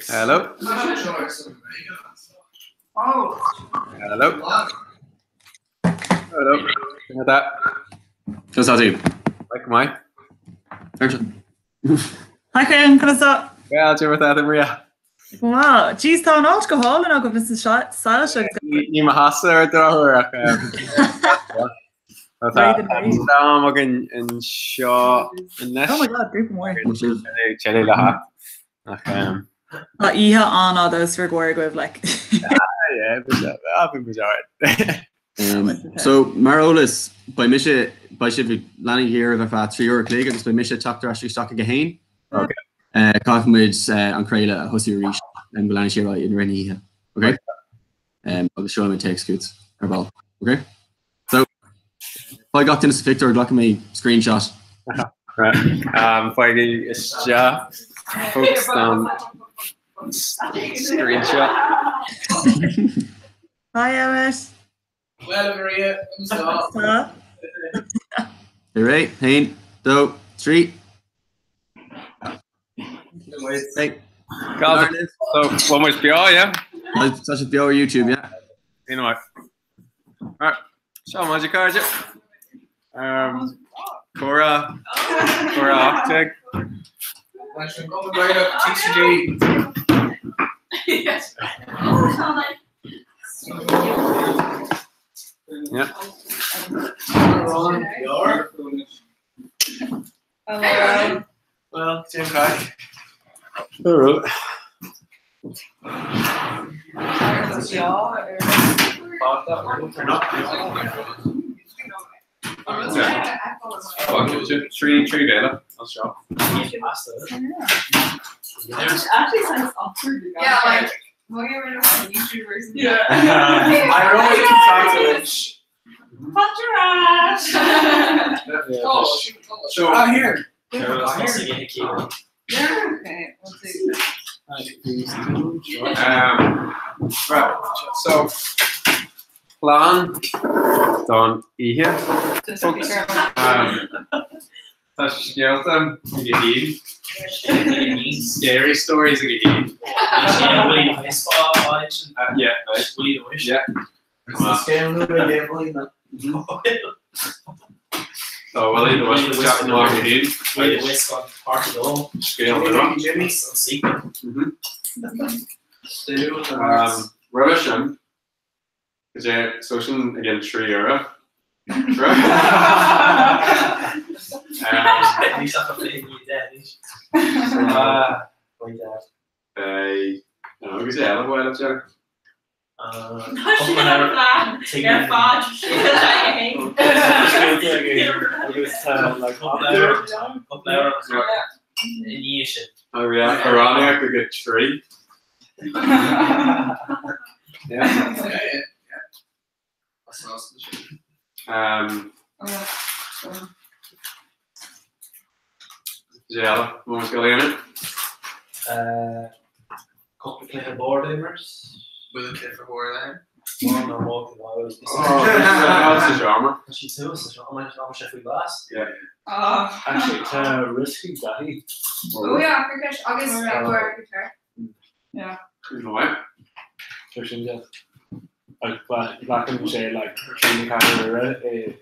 Hello. Hello. Hello. Cad Conas tá tú? Like maith. Hi Cian, conas tá? Well, cad é mar atá tú Maria. Wow, jeez tá an áit go hálainn agaibh leis na soilse agus. Ní mo sheasamh ar drochuair ach tá am againn anseo anois. Oh my god, grúpa mór. Téile le hat. Ach Tá oíche an-fhada os bhur gcomhair agaibh like. Yeah, bhí muid alright. So, mar eolas, beidh mise, beidh sibh ag leanúint oraibh ar feadh 3 uair a chloig agus beidh mise ag teacht ar ais isteach ag a haon. Ok. Caithfidh muid an craoladh a thosú arís go leanfaidh sé ar aghaidh i rith na hoíche. Ok? Agus seolfaidh mé téacs chugat ar ball. Ok? So, faigh gach duine sa phictiúr, glacfaidh mé screenshot. Right. Faighigí isteach folks don screenshot. Hi Emmet. Well Maria, conas tá? Réidh, haon, dó, trí. Hey. God, so bhfuil muid beo, yeah? Tá sibh beo ar YouTube, yeah? Anyway. Alright, seo muid a chairde. Um, Comhrá, Comhrá 18. TCD. Yeah. Well, Jim Craig. Hello. 3 bhéile anseo. Actually sounds awkward. Yeah, like, what are you YouTubers? Yeah. I really can Patras! Oh, so out here. Yeah, okay, we'll do. Right, so plean don oíche. Just be careful. Tá scéalta ag a haon. Scary stories ag a haon. Yeah, right. Yeah. So Willie the Wisp Jack Mark a haon. Scéal nua. Roimhe sin, is é so sin again 3 euro. Beidh agus é eile bhuel Jack. Ar fad. Oh yeah, Amhránaíocht ag a 3. Yeah. Um, Cad é eile, bhfuil muid ag dul a dhéanamh? Cúpla cluiche boird a imirt. Bhfuil cluiche boird ann? Oh, sa seomra. Tá sí suas sa seomra, tá sé faoi bhlas. Yeah. Actually, tá rioscaí Daithí. Oh yeah, cricket agus guitar. Yeah. No way. Tá sin deas. Glacann sé like 3 nó 4 uaire é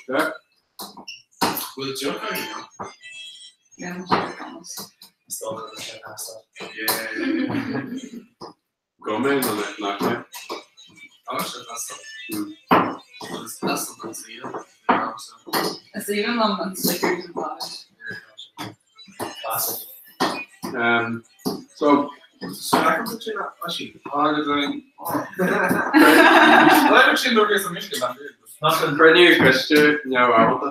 Okay. Bhfuil deoch ann, you know? Yeah, I'm sure almost. Yeah. Go mé nó nach mé? Is aoibhinn liom an slichard den bhád. Um, so Cruinniú coiste neamhfhoirmeálta.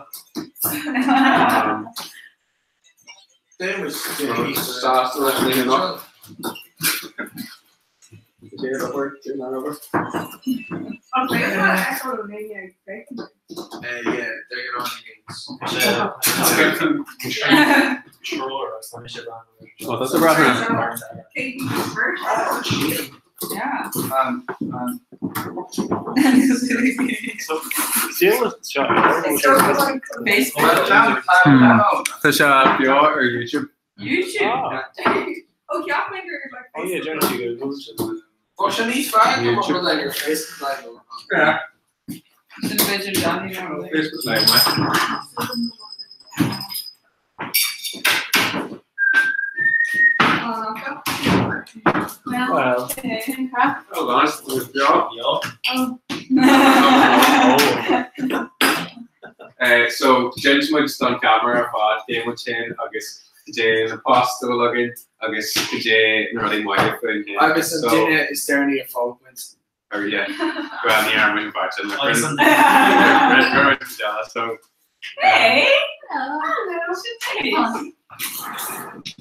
Um, Sásta leis an oíche anocht. Is é ar obair, déan ar obair. An féidir leat a fheiceáil ó éinne ag féachaint air? Ó, tá breath. Yeah. Tá sé beo ar YouTube. YouTube. Oh, cheap mé gur like Oh yeah, Facebook. Tá sé níos fearr ná rud ar Facebook Live. Yeah. Sin b'fhéidir Johnny nó rud. Facebook Live, mate. Well. Oh, nice. Beo. So d'inis muid don camera ar fad cé muid féin agus cad é na poist a bhfuil againn agus cad é na rudaí maithe fúinn féin. Agus an duine is deireanaí a phóg muid. Or yeah. Well, ní raibh muid báite le Agus an- So Hey! Hello.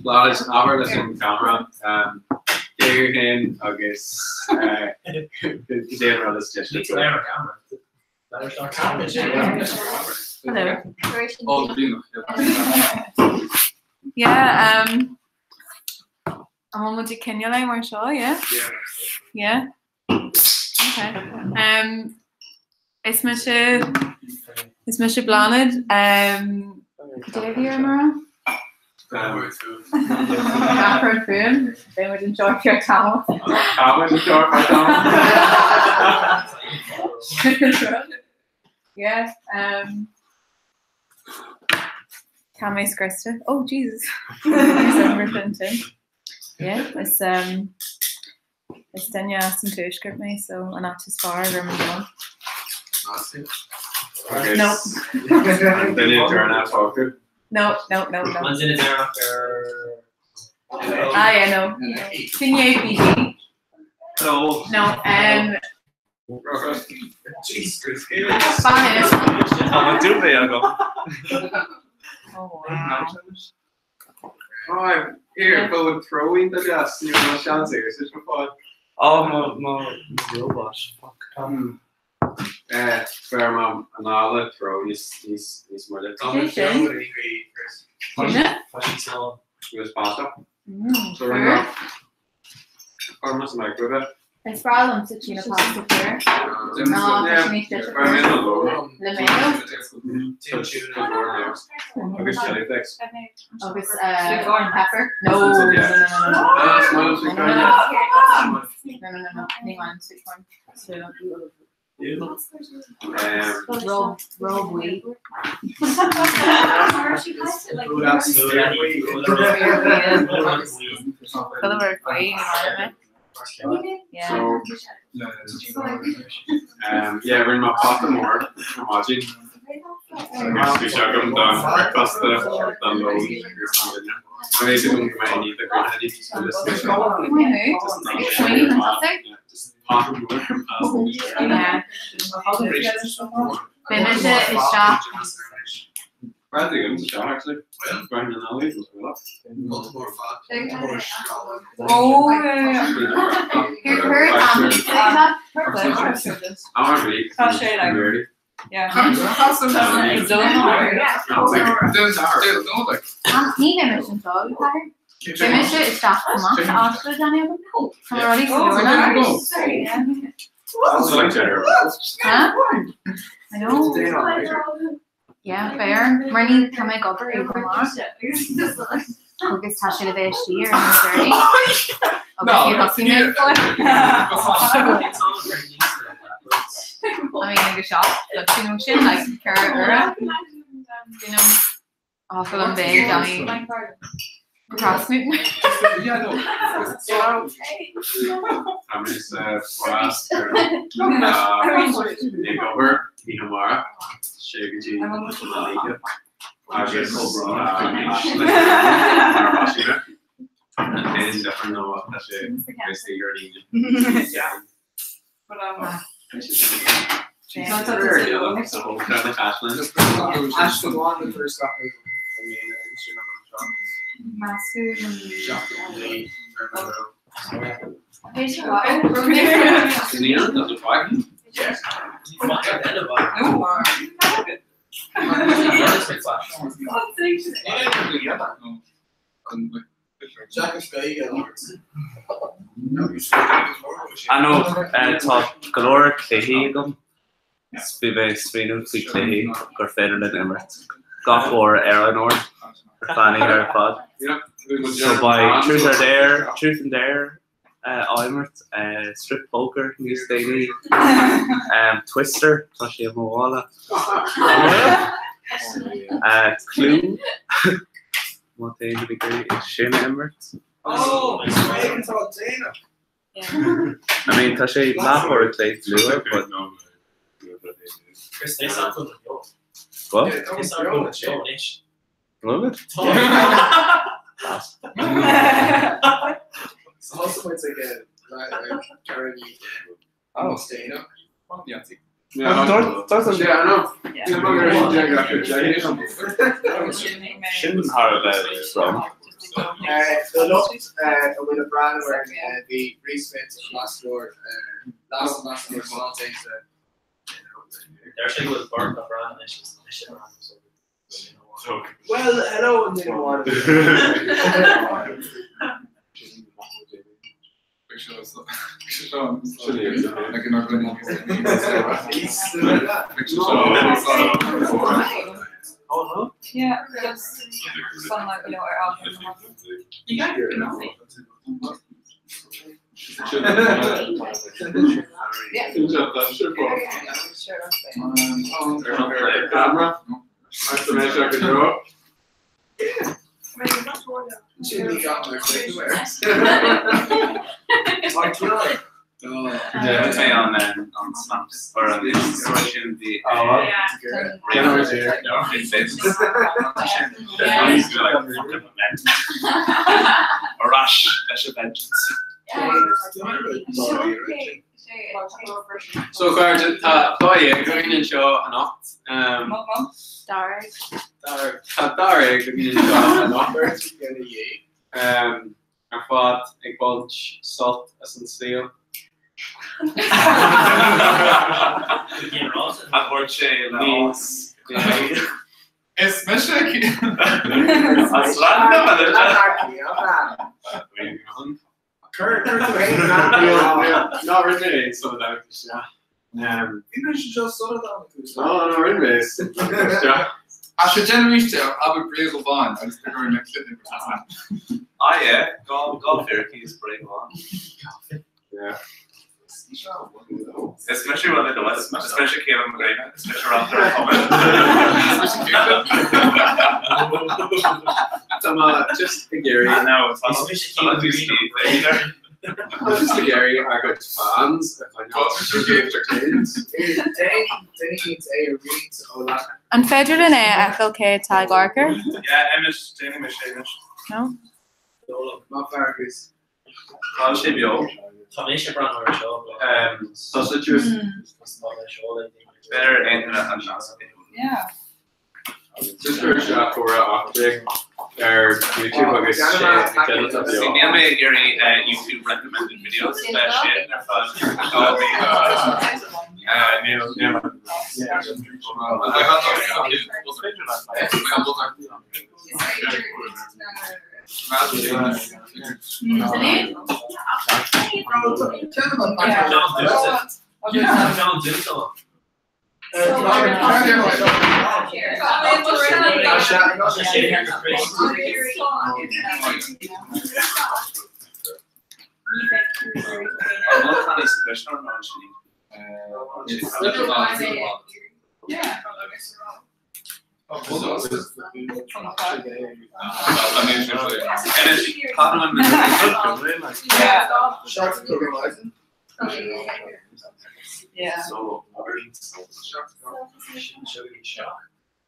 Bláid abair leis an camera cé thú féin agus cad é an rud is deise Níl ar an camera. Hello. Oh, bhí. Yeah, an bhfuil muid ag coinneáil é mar seo, yeah? Yeah. Okay. Is mise is mise Bláthnaid. Cad é a bhí orm a rá? Gach rud fúm, beidh muid anseo ar feadh tamaill. Tá muid anseo ar feadh tamaill. Yeah, tá mé scriosta. Oh Jesus. Yeah, is is duine as an tuaisceart mé, so an áit is fearr ar an domhan. No. An duine deireanach a phógadh. No, no, no, no. An duine deireanach ar Ah, yeah, no. Sin é BG. Hello. No, Fan Tá dúbhé agam. Oh, wow. Oh, here, but with throwing the gas, you know, seans air, is it fáil? Oh, mo robot. Fuck. Fear mam anála throw níos níos níos moille. Sin? Agus pasta. So Fair. Ormas microwave. Is breá liom sa tine pasta fuar. No, tá sé níos deise Le mayo Agus chili flakes. agus pepper. No, no, no, no, no, no. Ah, smile sweet No, no, corn. no, no, no, no, ní bhain sweet corn. So, Rob, Rob Wee. Colour faoi Yeah. So, yeah, rinne mé pota mór ar maidin. Agus bhí sé agam don breakfast don lón agus don dinnéar. Bhí agam go mbeidh ní go Sweetie, fantastic. Just pota mór pasta. Yeah. Bhí mise isteach. Bradley agam sa seo actually. Brian and Ali as well. Oh, yeah, yeah. Here, I'm really Tá sé like- really. Yeah. Ní bhí mise an dul ceathair. Bhí mise isteach amach áit Daniel. Tá rudaí Also like cheddar. Huh? I know. Yeah, fair. Mar ní tá mé ag obair i go maith. Agus tá sé le bheith istigh ar an dirty. Agus ní thosaigh mé fóir. I mean, ag shop, but you know, sin like ceithre uaire, you know, off an bheidh Danny Procrastinating. I'm just blast ag obair i Mara sé go dtí agus Aon difear nó tá sé gur I know, tá go leor cluichí agam. Bhí mé ag smaoineamh faoi chluichí gur féidir linn imirt gach uair ar an uair ar feadh an oíche ar fad. So beidh Truth or Dare, Truth and Dare á imirt, Strip Poker níos déanaí, Twister, tá sé i mo mhála, Clue, má tá aon duine ag iarraidh é sin a imirt. I mean, tá sé leathuair a chloig luath, but. What? Love it. Oh. Sin thar a bheith trom. Do lucht a bhfuil ag breathnú air, bhí Reece Smith leas leas Well, hello an duine amháin. Déanfaidh mé an an snaps or an sin bhí Ar ais leis an vengeance. So a chairde, tá dáréag againn anseo anocht. Dáréag. Tá dáréag againn anseo anocht. Ar fad ag baint sult as an saol. A dúirt sé le áthas. Is mise Ná rinne é so isteach. Ná rinne mé isteach. As sé déanamh arís abair bréag amháin agus beidh orainn an cluiche Ah yeah, gá fíricí is bréag amháin. Yeah. Is mise Willie Lewis, is mise Caoimhe Mac Grianna, is mise Reachtaire an Chumainn. Tá mé just ag iarraidh. No, tá Just ag iarraidh ár gcuid fans a choinneáil entertained. An féidir linn é a fheiceáil cé atá ag amharc air? Yeah, anois, déanfaidh mise é anois. No? Má feargus. Tá sé beo. Tá mise ag breathnú ar seo. Tá sé just. B'fhéidir aon duine an nasc. Yeah. Just chuir sé comhrá 18 ar YouTube agus sé ag déanamh beo. See, níl mé ag iarraidh YouTube recommended videos bheith sin ar fad mí. Níl níl.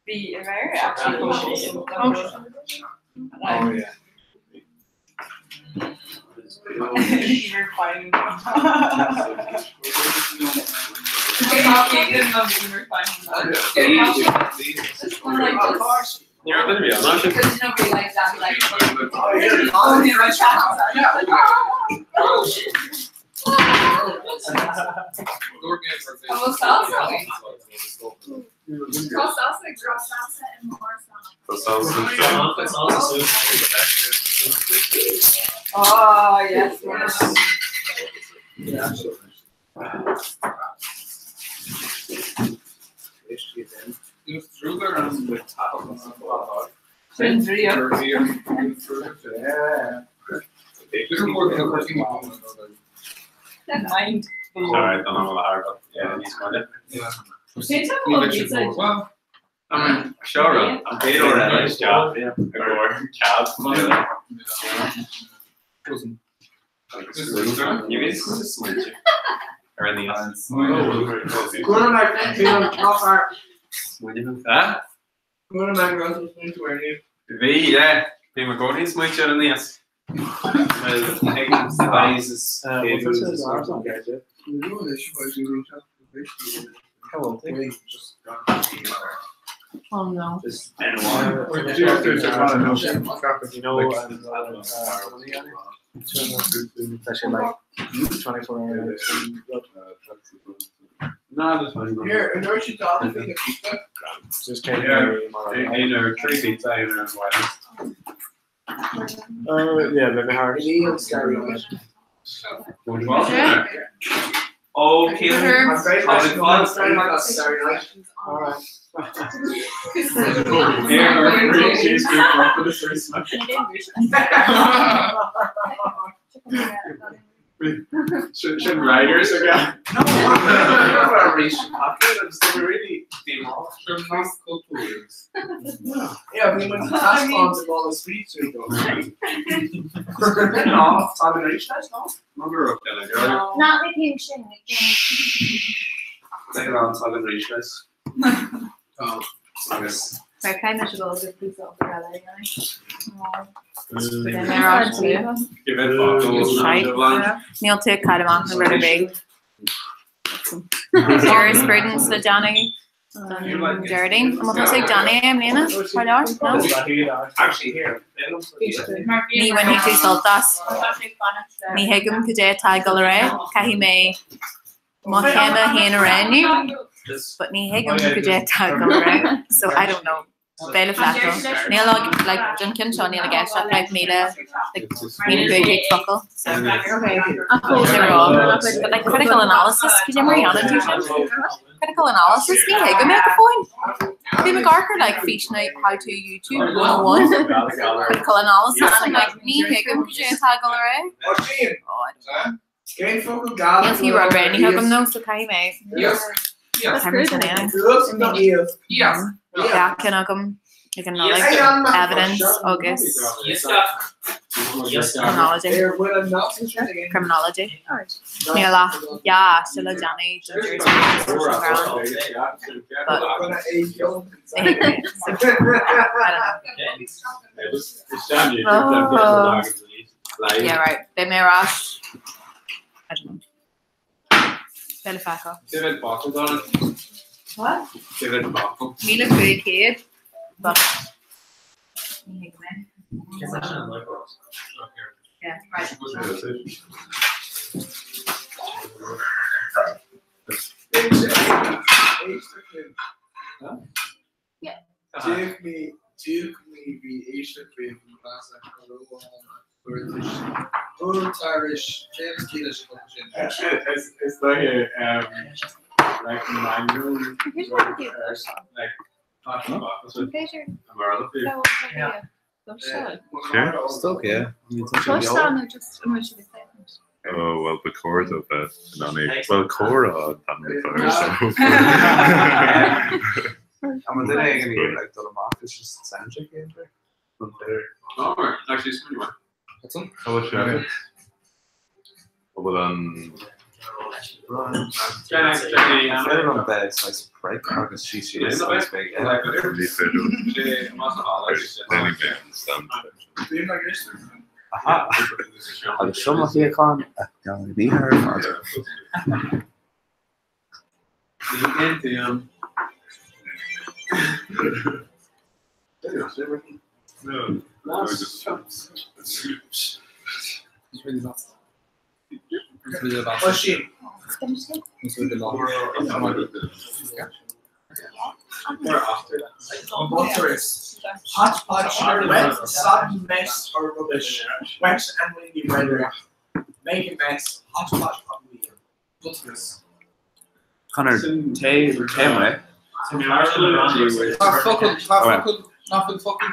Bhí aréir actually. Oh yeah. You're fine. Because nobody likes that. Like, Oh, yes. Sin Mind. Sorry, don't know what I Yeah, níos moille. Seo an chéad uair eile isteach i gcomhair cead. Ní bhíonn smaointe ar an aos. Bhí, yeah. Bhí mé i gcónaí ag smaointiú ar an aos. Oh no. Aon trí pizza aon ar an bhaile. Yeah, let me heart. Oh, Keelan. Sin riders aige. Yeah, bhí muid taispeáint i bhfáil street Not the king sin. Right, kind of go with pizza Níl tú cad amach na rud big. Jurisprudence le déanamh don Déardaoin. An bhfuil tusa ag déanamh é i mbliana? Thar lear? No? Ní bhainfidh tú sult as. Ní thuigim cad é atá ag dul ar aghaidh. Caithfidh mé mo théama féin a roghnú, but ní thuigim cad é atá ag dul ar aghaidh. So I don't know. Beidh le feiceáil. Níl ag, like, don cheann seo níl i gceist ach like 1,000, like, 1,500 focal. So, sé rá. But like critical analysis, cad é mar a dhéanann tú sin? Critical analysis, ní thuigim é go fóill. Bhí mé ag amharc ar like físeanna how to YouTube 101, critical analysis, I'm like, ní thuigim cad é atá ag dul ar aghaidh. Oh, I don't know. Níl fiú rud roghnaithe agam though, so caithfidh mé. Caithfidh mé sin a dhéanamh. Dhá ceann agam ag an Nollaig, evidence agus criminology. Criminology. Níl ach dhá aiste le déanamh don jurisprudence so sin grand. But ní thuigim é, so I don't know. Oh. Yeah, right. Beidh mé ar ais. I don't know. Beidh le feiceáil. David Bottle done. What? David Bottle. 1,500. But ní thuigim é. Yeah, right. Yeah. D'íoc mé d'íoc mé bhí éisteacht riamh an cleasa Thuairtearis cén ciall sin sin? Is dóigh like manual like Stoke, yeah. Oh, well, ba chóir dó bheith in ann é. Well, cóir an so. Am duine ag an like dul amach is just soundcheck é Oh, actually, it's pretty well. Tá sé. Bhfuil an An bed saghas break agus sí sí is saghas big. Ní féidir. Aha. Agus seo mo shuíochán a ní ar fad. Hot potch, wet, sodden mess or rubbish, wet and windy weather, make a mess, hot potch of meal. Conor, téigh téigh mé. Tá focal tá focal nach bhfuil focal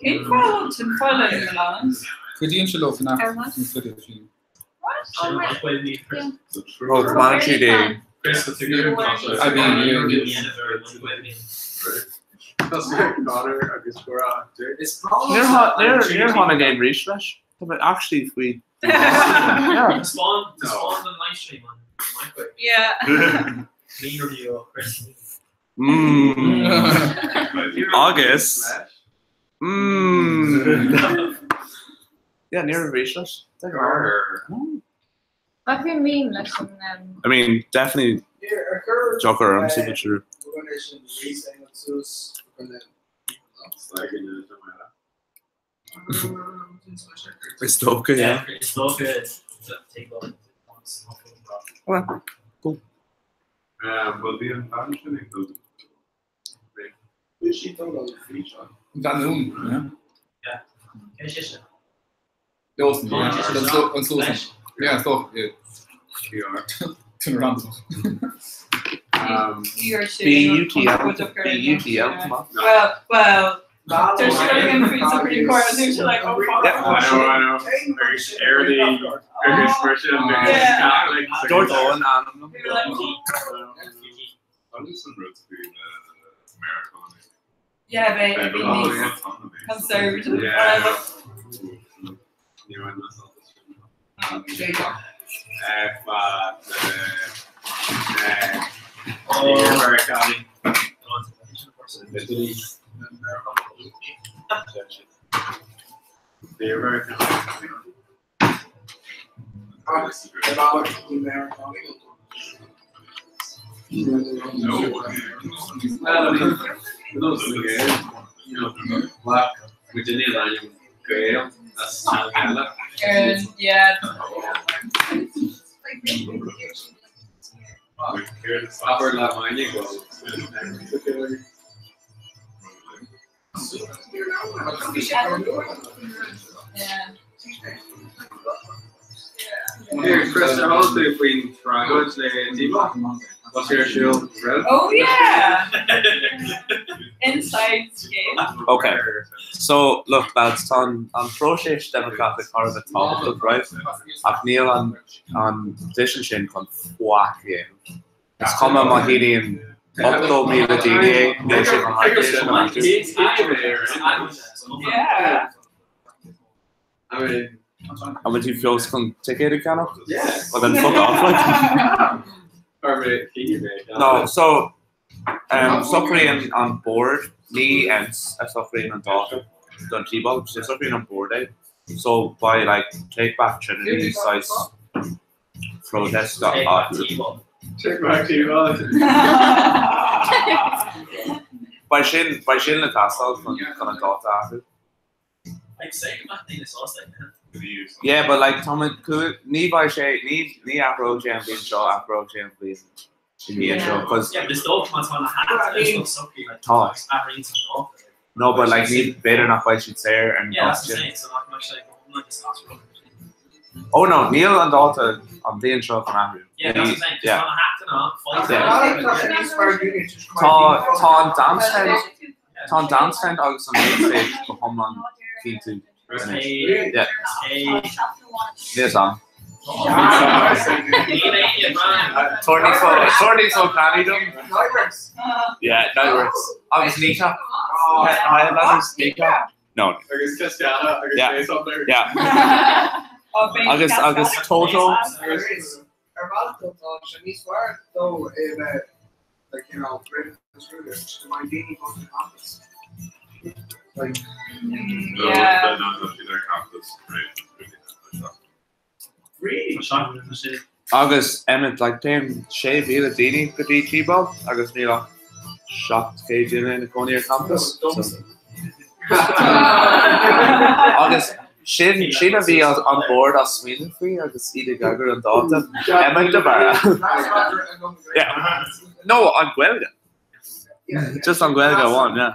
Cén fáth a bhfuil tinfoil ar na leanas? Cuidíonn sé leo fanacht Ar what? sna studio sin. Ó, command 3D. I mean, yeah, Níor tháinig aon rís leis. Tá mé actually faoi. Yeah. Spawn, spawn an live stream on Minecraft. Yeah. Me review of Chris. Agus. Mm. Yeah, ní raibh rís leis. What do you mean leis an I mean, definitely Joker orm super true. Is dócha, yeah. Is dócha take off. Well, cool. Well, bhí an bhean sin ag dul. Van Noon, yeah. Yeah. Cé sin? Lawson, yeah. An Lawson. Yeah, is dócha, yeah. Tún random. B-U-T-L. B-U-T-L, come on. Well, well, there's sugar in food Supreme Court and they're like, oh, fuck. Yeah. I know, I know. Agus Éirí, agus Britain, agus Yeah. Catholic. Dúirt Owen ainm. We were like, Agus an rud faoi American. yeah, they be conservative. Yeah. The American. No. Well, I mean, those are good. You know, black Virginia Lion Gael, that's Canada. And yeah. Upper La Mine go. Yeah. Here, Chris, how's the Queen Triangle le What's your shield? Red? Oh yeah. Inside game. Okay. So, look, lads, tá an próiseas Democratic thar a bheith tábhachtach, right? Ach níl an an petition sin chun faic a dhéanamh. Is cuma má shíníonn 80,000 daoine é, níl sé chun an sin a aimsiú. Yeah. I mean, An bhfuil tú fós chun ticéad a cheannach? yeah. Well then fuck off, like. Or mate, he mate. No, so socraíonn an bord ní ENS a socraíonn an dáta don T-ball, so socraíonn an bord é. So by like take back Trinity size protest dot T-ball. Check back to you all. By sin by sin le teastáil chun chun an dáta a athrú. I'd say that thing is also like that. Yeah, but like tá cu ní bheidh sé ní ní athróidh sé an bhliain seo athróidh sé an bhliain i ndiaidh seo 'cause Yeah, but it's dócha má tá na hat is no socraí like Tá. athraíonn san dáta. no but like ní b'fhéidir nach bhfuil siad saor ar an Yeah, dáta that's what I'm sin. saying. So nach mbeidh sé go hiomlán is athróidh. Oh no, níl an dáta an bhliain seo chun athrú. Yeah, that's what I'm saying. Yeah. Tá na hat ná Yeah. Tá tá an Downstand tá an Downstand agus an Main Stage go hiomlán cinnte. Yeah. Níl an. Tabhair níos mó tabhair níos mó cannaí dom. Yeah, Nightworks. Agus Kneecap. Highlanders Kneecap. No. Agus Cristiana, agus Yeah. say something. Yeah. Agus agus Toto. Ar bhealach tá sé níos fearr dó é bheith like, you know, Britain is ruders, my daoine go to campus. Like, No, Yeah. no, no, their campus. Right. really? Agus Emmett like téann 6,000 daoine go dtí T-ball agus níl ach 700 duine ina gcónaí ar campus. So. Agus Sin sin a bhí an bord á smaoineamh faoi agus iad ag eagrú an dáta. Emma de Barra. Yeah. No, an Ghaeilge. Just an Ghaeilge amháin, yeah.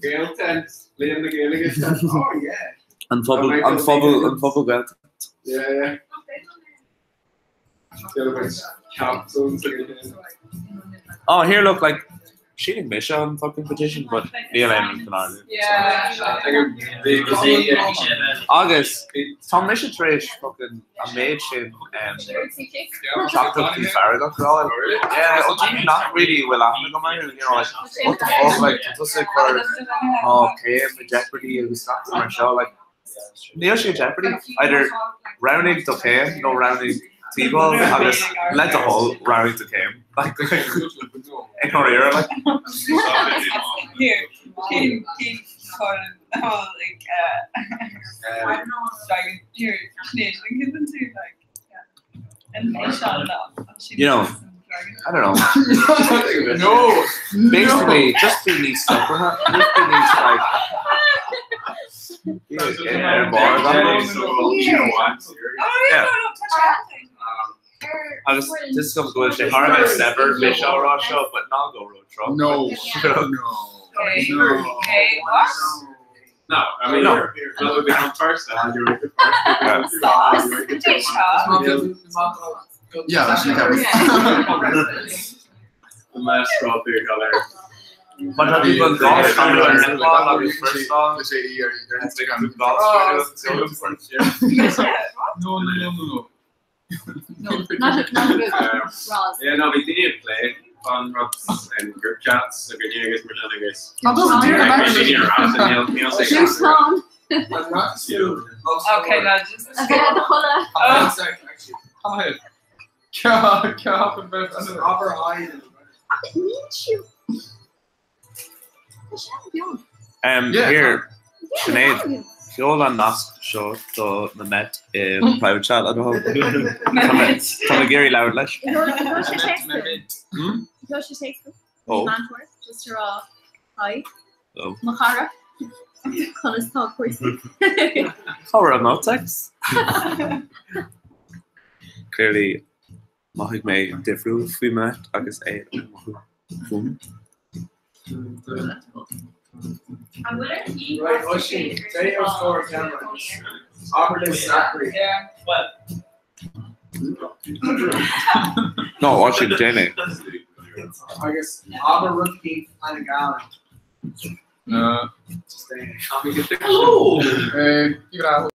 Gaeltent, Bliain na Gaeilge. Oh yeah. An phobal an phobal an phobal Gaeltacht. Yeah, yeah. Oh, here, look, like, sílim mise an fucking petition, but níl aon rud san áireamh. Agus tá mise tar éis fucking an méid sin teachtaireachtaí feargach a fháil. Yeah, ó daoine nach really bhfuil aithne agam orthu, you know, like, what the fuck, like, tá tusa ag cur mo chéim i jeopardy agus gach rud mar seo, like, Níl sé Jeopardy, either roghnaigh do chéim nó roghnaigh díobháil agus le do thoil roghnaigh do chéim. Like, i ndáiríre, like. Here, cén cén chun like dragon here Sinéad an cén tú like and You know, I don't know. No! Basically, just be níos socraithe, just be níos like ar bord Yeah. Agus just go bhfuil sé thar a bheith saibhir mise á rá seo, but ná go ró-trom. No. No. No. No, I mean, No. no. They come first, and you make it first. Yeah, that's okay. Unless go through color. But have you gone golf agus first off? No, no, no, no, no. No, not not a good Roz. Yeah, no, we did play on rocks and group chats. So good agus mar agus. That doesn't do it, Shoot on. Okay, now just Okay, the hola. Hi. Ceap Obair Meet you. Yeah, Here, Sinéad, Sheol an nasc seo do na Met i private chat a Tá ag iarraidh labhairt leis. Hmm? Ó. Just rá hi Oh. Mo chara conas tá cúrsaí. Cá raibh mo text? Clearly mhothaigh mé difriúil faoi Met agus é ag mothú fúm. Right, Oisin, say your score camera. Abair Zachary. Yeah. No, Oisin déan Agus abair rud an gal. No. Just saying. Hello. Hey, give it out.